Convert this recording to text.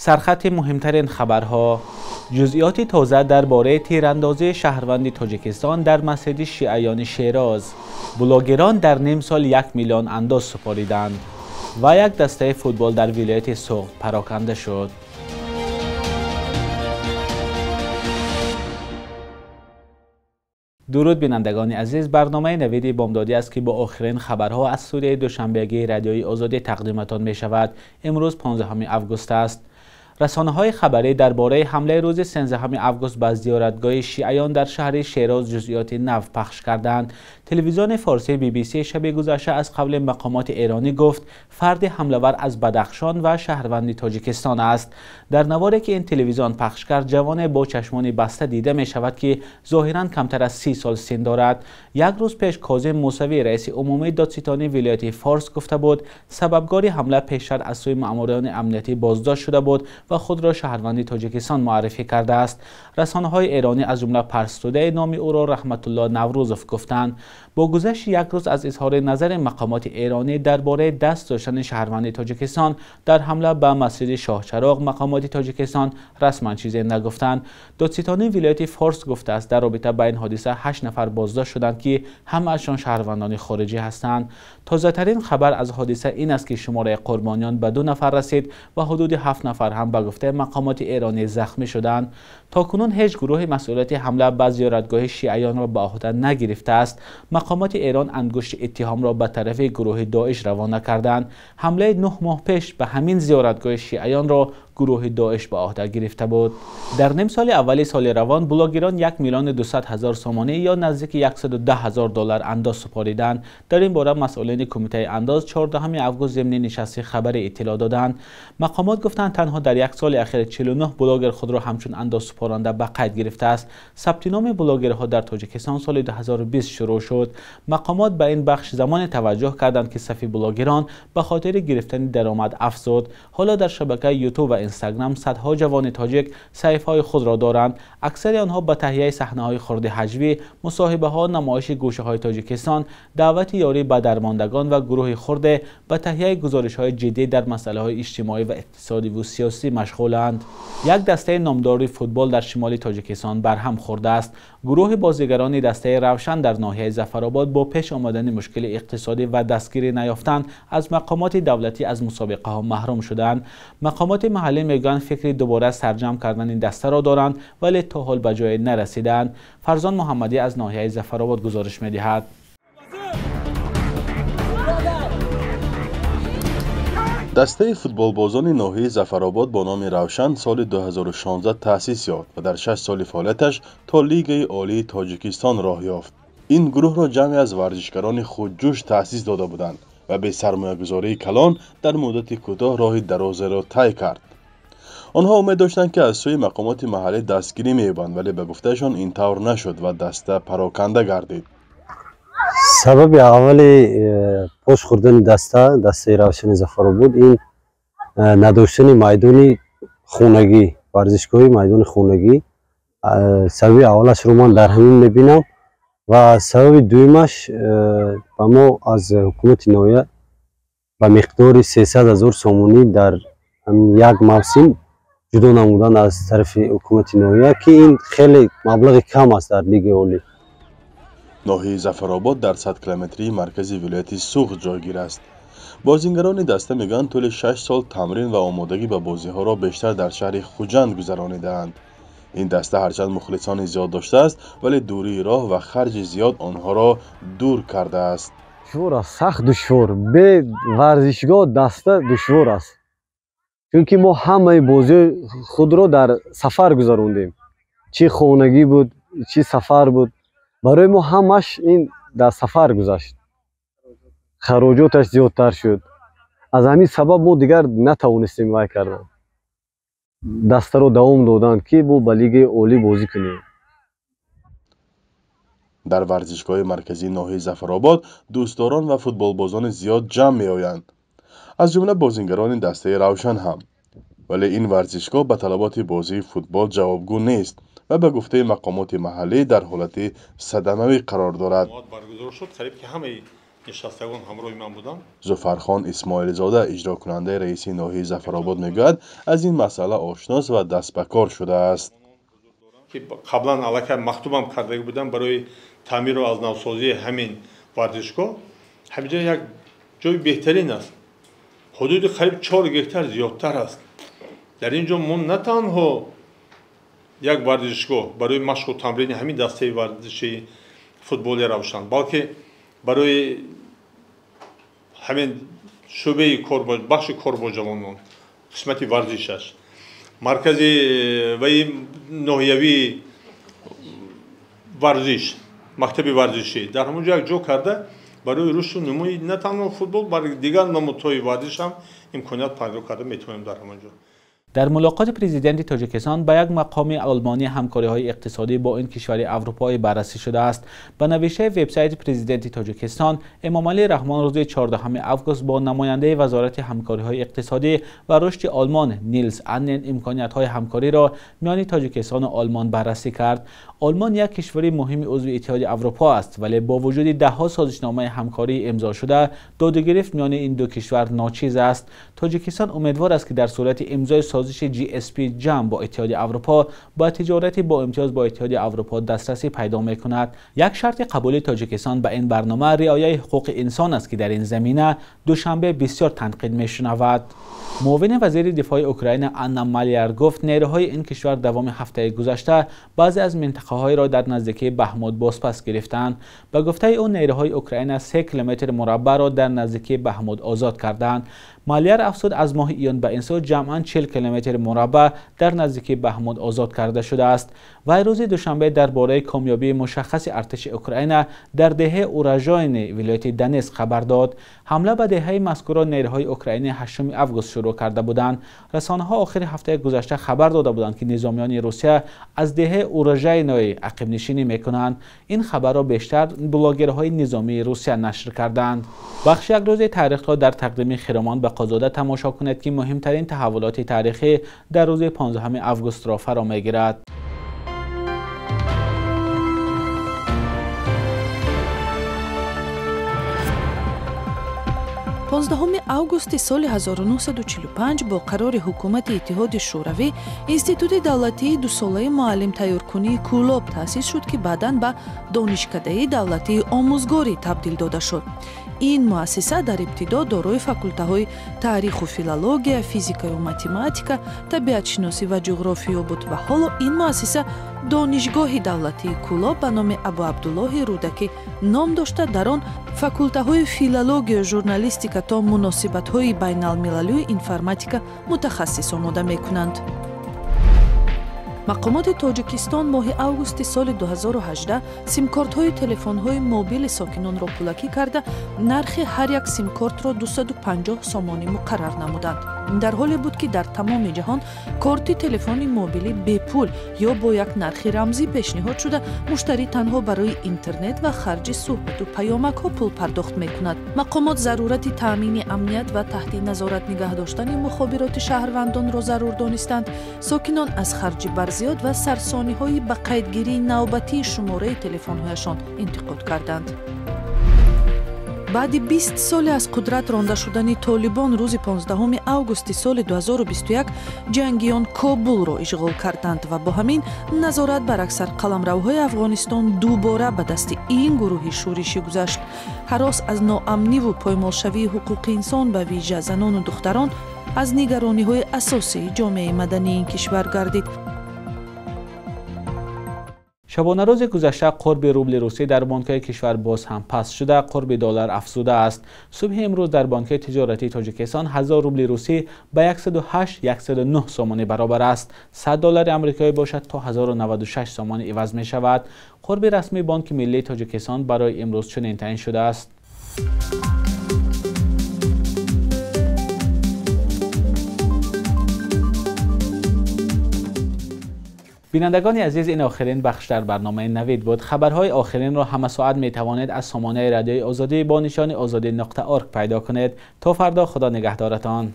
Сархати муҳимтарин хабарҳо. Ҷузъиёти тоза дар бораи тирандозии шаҳрванди Тоҷикистон дар масҷиди шиаёни Шероз. Блогерон дар ним сол 1 миллион андоз супориданд ва як дастаи футбол дар вилояти Суғд пароканда шуд. Дуруд бинандагони азиз, барномаи Навиди Бомдодӣ аст, ки бо охирин хабарҳо аз студияи душанбегии Радиои Озодӣ тақдиматон мешавад. Имрӯз 15 август аст. Расонаҳои хабарӣ дар бораи ҳамлаи рӯзи 13 август ба зиёратгоҳи шиаён дар шаҳри Шероз ҷузъиёти нав пахш карданд. Телевизиони форсии Би-би-си шаби гузашта аз қавли мақомоти эронӣ гуфт, фарди ҳамлавар аз Бадахшон ва шаҳрванди Тоҷикистон аст. Дар наворе ки ин телевизион пахш кард, ҷавоне бо чашмони баста дида мешавад, ки зоҳиран камтар аз 30 сол син дорад. Як рӯз пеш Козим Мусавӣ, раиси умумии додситонии вилояти Форс, гуфта буд, сабабгори ҳамла пештар аз сӯи маъмурони амниятӣ боздошт шуда буд ва худро шаҳрванди Тоҷикистон муаррифӣ кардааст. Расонаҳои эронӣ аз ҷумла Парс Тудей номи ӯро Раҳматулло Наврӯзов гуфтанд. Бо гузашти як рӯз аз изҳори назари мақомоти эронӣ дар бораи даст доштани шаҳрванди Тоҷикистон дар ҳамла ба масҷиди Шоҳчароғ, мақомоти Тоҷикистон расман чизе нагуфтанд. Додситонии вилояти Форс гуфтааст, дар робита ба ин ҳодиса 8 нафар боздошт шуданд, ки ҳамаашон шаҳрвандони хориҷӣ ҳастанд. Тозатарин хабар аз ҳодиса ин аст, ки шумораи қурбониён ба 2 нафар расид ва ҳудуди 7 нафар ҳам ба гуфтаи мақомоти эронӣ захмӣ шуданд. То кунун ҳеҷ гурӯҳи масъулияти ҳамла ба зиёратгоҳи шиаёнро ба ӯҳда нагирифтааст. Мақомоти Эрон ангушти иттиҳомро ба тарафи гурӯҳи Доиш равона карданд. Ҳамлаи 9 моҳ пеш ба ҳамин зиёратгоҳи шиаёнро гурӯҳи Доиш ба ӯҳда гирифта буд. Дар ним соли аввали соли равон блогерон 1 200 000 сомонӣ ё наздики 110 000 доллар андоз супориданд. Дар ин бора масъулини кумитаи андоз 14 август зимни нишасти хабарӣ иттилоъ доданд. Мақомот гуфтанд, танҳо дар як соли ахир 49 блогер худро ҳамчун андозсупоранда ба қайд гирифтааст. Сабти номи блогерҳо дар Тоҷикистон соли 2020 шурӯъ шуд. Мақомот ба ин бахш замоне таваҷҷӯҳ карданд, ки сафи блогерон ба хотири гирифтани даромад афзуд. Ҳоло дар шабакаи Ютуб ва Инстаграм садҳо ҷавони тоҷик саҳифаҳои худро доранд. Аксари онҳо ба таҳияи саҳнаҳои хурди ҳаҷвӣ, мусоҳибаҳо, намоиши гӯшаҳои Тоҷикистон, даъвати ёрӣ ба дармондагон ва гурӯҳи хурде ба таҳияи гузоришҳои ҷиддӣ дар масъалаҳои иҷтимоӣ ва иқтисодӣ ва сиёсӣ машғуланд. Як дастаи номдори футбол дар шимоли Тоҷикистон барҳам хӯрдааст. Гурӯҳи бозигарони дастаи Равшан дар ноҳияи Зафаробод бо пеш омадани мушкили иқтисодӣ ва дастгирӣ наёфтан аз мақомоти давлатӣ аз мусобиқаҳо маҳрум шуданд. Мақомоти маҳаллӣ мегӯянд, фикри дубора сарҷамъ кардани дастаро доранд, вале то ҳол ба ҷое нарасиданд. Фарзон Муҳаммадӣ аз ноҳияи Зафаробод гузориш медиҳад. Дастаи футболбозони ноҳияи Зафаробод бо номи Равшан соли 2016 таъсис ёфт ва дар 6 соли фаъолияташ то Лигаи Олии Тоҷикистон роҳ ёфт. Ин гурӯҳро ҷамъе аз варзишгарони худҷӯш таъсис дода буданд ва бе сармоягузории калон дар муддати кӯтоҳ роҳи дарозеро тай кард. Онҳо умед доштанд, ки аз сӯи мақомоти маҳаллӣ дастгирӣ меёбанд, вале ба гуфтаашон ин тавр нашуд ва даста пароканда гардид. Сабаби аввали пош хӯрдани дастаи Равшани Зафаробод ин надоштани майдони хонагӣ, варзишгоҳи майдони хонагӣ. Сабаби аввалашро ман дар ҳамин мебинам ва сабаби дуюмаш ба мо аз ҳукумати ноҳия ба миқдори 300 000 сомонӣ дар як мавсим ҷудо намудан аз тарафи ҳукумати ноҳия, ки ин хеле маблағи кам аст дар Лигаи Олӣ. Ноҳияи Зафаробод дар 100 километрии маркази вилояти Суғд ҷойгир аст. Бозингарони даста мегӯянд, тӯли 6 сол тамрин ва омодагӣ ба бозиҳоро бештар дар шаҳри Хуҷанд гузаронидаанд. Ин даста ҳарчанд мухлисони зиёд доштааст, вале дурии роҳ ва харҷи зиёд онҳоро дур кардааст. Душвор аст, сахт душвор. Бе варзишгоҳ даста душвор аст, чунки мо ҳамаи бозиҳои худро дар сафар гузарондем. Чӣ хонагӣ буд, чӣ сафар буд, барои мо ҳамаш ин дар сафар гузашт. Хароҷоташ зиёдтар шуд. Аз ҳамин сабаб мо дигар натавонистем вай кардан, дастаро давом доданд, ки мо ба Лигаи Олӣ бозӣ кунем. Дар варзишгоҳи марказии ноҳияи Зафаробод дӯстдорон ва футболбозони зиёд ҷамъ меоянд, аз ҷумла бозингарони дастаи Равшан ҳам. Вале ин варзишгоҳ ба талаботи бозии футбол ҷавобгӯ нест ва ба гуфтаи мақомоти маҳаллӣ дар ҳолати садамавӣ қарор дорад. Баргузор шуд, қариб ки ҳамаи Нишастагон ҳамроҳи ман буданд. Зуфархон Исмоилзода, иҷрокунандаи раиси ноҳияи Зафаробод, мегӯяд, аз ин масъала ошност ва даст ба кор шудааст. Ки қаблан аллакай мактубам карда будам барои таъмиру аз навсозии ҳамин варзишгоҳ. Ҳаминҷо як ҷои беҳтарин аст. Ҳудуди қариб 4 гектар зиёдтар аст. Дар ин ҷо мо на танҳо як варзишгоҳ барои машқу тамрини ҳамин дастаи варзиши футболи Равшан, балки барои ҳамин шӯъбаи бахши кор бо ҷавонон, қисмати варзишаш, маркази ваи ноҳиявии варзиш, мактаби варзишӣ дар ҳамон ҷо як ҷо карда барои рушду нумӯи на танҳо футбол, балки дигар намудҳои варзиш ҳам имконият пайдо карда метавонем дар ҳамон ҷо. Дар мулоқоти президенти Тоҷикистон ба як мақоми олмонӣ ҳамкориҳои иқтисодӣ бо ин кишвари аврупоӣ баррасӣ шудааст. Ба навиштаи вебсайти президенти Тоҷикистон, Эмомалӣ Раҳмон рӯзи 14 август бо намояндаи Вазорати ҳамкориҳои иқтисодӣ ва рушди Олмон Нилс Аннен имкониятҳои ҳамкориро миёни Тоҷикистону Олмон баррасӣ кард. Олмон як кишвари муҳими узви Иттиҳоди Аврупо аст, вале бо вуҷуди даҳҳо созишномаи ҳамкорӣ имзо шуда, додугирифт миёни ин ду кишвар ночиз аст. Тоҷикистон умедвор аст, ки дар сурати имзои созиши GSP ҷамъ бо Иттиҳоди Аврупо ба тиҷорати бо имтиёз бо Иттиҳоди Аврупо дастрасӣ пайдо мекунад. Як шарти қабули Тоҷикистон ба ин барнома риояи ҳуқуқи инсон аст, ки дар ин замина Душанбе бисёр танқид мешунавад. Муовини вазири дифои Украина Анна Маляр гуфт, нерӯҳои ин кишвар давоми ҳафтаи гузашта баъзе аз минтақаҳоеро дар наздикии Баҳмуд бозпас гирифтанд. Ба гуфтаи ӯ, нерӯҳои Украина 3 километр мураббаъро дар наздикии Баҳмуд озод карданд. Маляр афзуд, аз моҳи июн ба ин сӯ ҷамъан 40 километр мураббаъ дар наздикии Баҳмуд озод карда шудааст. Вай рӯзи душанбе дар бораи комёбии мушаххаси артиши Украина дар деҳаи Уражойни вилояти Донецк хабар дод. Ҳамла ба деҳаи мазкурро нерӯҳои Украина 8 август шурӯъ карда буданд. Расонаҳо охири ҳафтаи гузашта хабар дода буданд, ки низомиёни Русия аз деҳаи Уражайнои ақибнишинӣ мекунанд. Ин хабарро бештар блогерҳои низомии Русия нашр карданд. Бахши як рӯзи таърихро дар тақдими Хиромон Бақозода тамошо кунед, ки муҳимтарин таҳаввулоти таърихӣ дар рӯзи 15 августро фаро мегирад. Понздаҳуми августи соли 1945 бо қарори ҳукумати Иттиҳоди Шӯравӣ Институти давлатии дусолаи муаллимтайёркунии Кӯлоб таъсис шуд, ки баъдан ба Донишкадаи давлатии омӯзгорӣ табдил дода шуд. Ин муассиса дар ибтидо дорои факултаҳои таъриху филология, физикаю математика, табиатшиносӣ ва ҷуғрофиё буд ва ҳоло ин муассиса Донишгоҳи давлатии Кӯлоб ба номи Абуабдуллоҳи Рӯдакӣ ном дошта, дар он факултаҳои филологию журналистика то муносибатҳои байналмилалию информатика мутахассис омода мекунанд. Мақомоти Тоҷикистон моҳи августи соли 2018 симкортҳои телефонҳои мобили сокинонро пулакӣ карда, нархи ҳар як симкортро 250 сомонӣ муқаррар намуданд. Ин дар ҳоле буд, ки дар тамоми ҷаҳон корти телефони мобилӣ бепул ё бо як нархи рамзӣ пешниҳод шуда, муштарӣ танҳо барои интернет ва харҷи суҳбату паёмакҳо пул пардохт мекунад. Мақомот зарурати таъмини амният ва таҳти назорат нигаҳ доштани мухобироти шаҳрвандонро зарур донистанд. Сокинон аз харҷи барзиёд ва сарсониҳои ба қайдгирии навбатии шумораи телефонҳояшон интиқод карданд. Баъди 20 соли аз қудрат ронда шудани Толибон рӯзи 15 августи соли 2021 ҷангиён Кобулро ишғол карданд ва бо ҳамин назорат бар аксар қаламравҳои Афғонистон дубора ба дасти ин гурӯҳи шӯришӣ гузашт. Ҳарос аз ноамниву поймолшавии ҳуқуқи инсон, ба вижа занону духтарон, аз нигарониҳои асосии ҷомеаи мадании ин кишвар гардид. Шабонарӯзи гузашта қурби рубли русӣ дар бонкҳои кишвар боз ҳам паст шуда, қурби доллар афзудааст. Субҳи имрӯз дар бонкҳои тиҷоратии Тоҷикистон 1000 рубли русӣ ба 108-109 сомонӣ баробар аст. 100 доллари амрикоӣ бошад то 1096 сомонӣ иваз мешавад. Қурби расмии Бонки миллии Тоҷикистон барои имрӯз чунин таъин шудааст. Бинандагони азиз, ин охирин бахш дар барномаи Навид буд. Хабарҳои охиринро ҳама соат метавонед аз сомонаи радиои Озодӣ бо нишони ozodi.org пайдо кунед. То фардо, Худо нигаҳдоратон.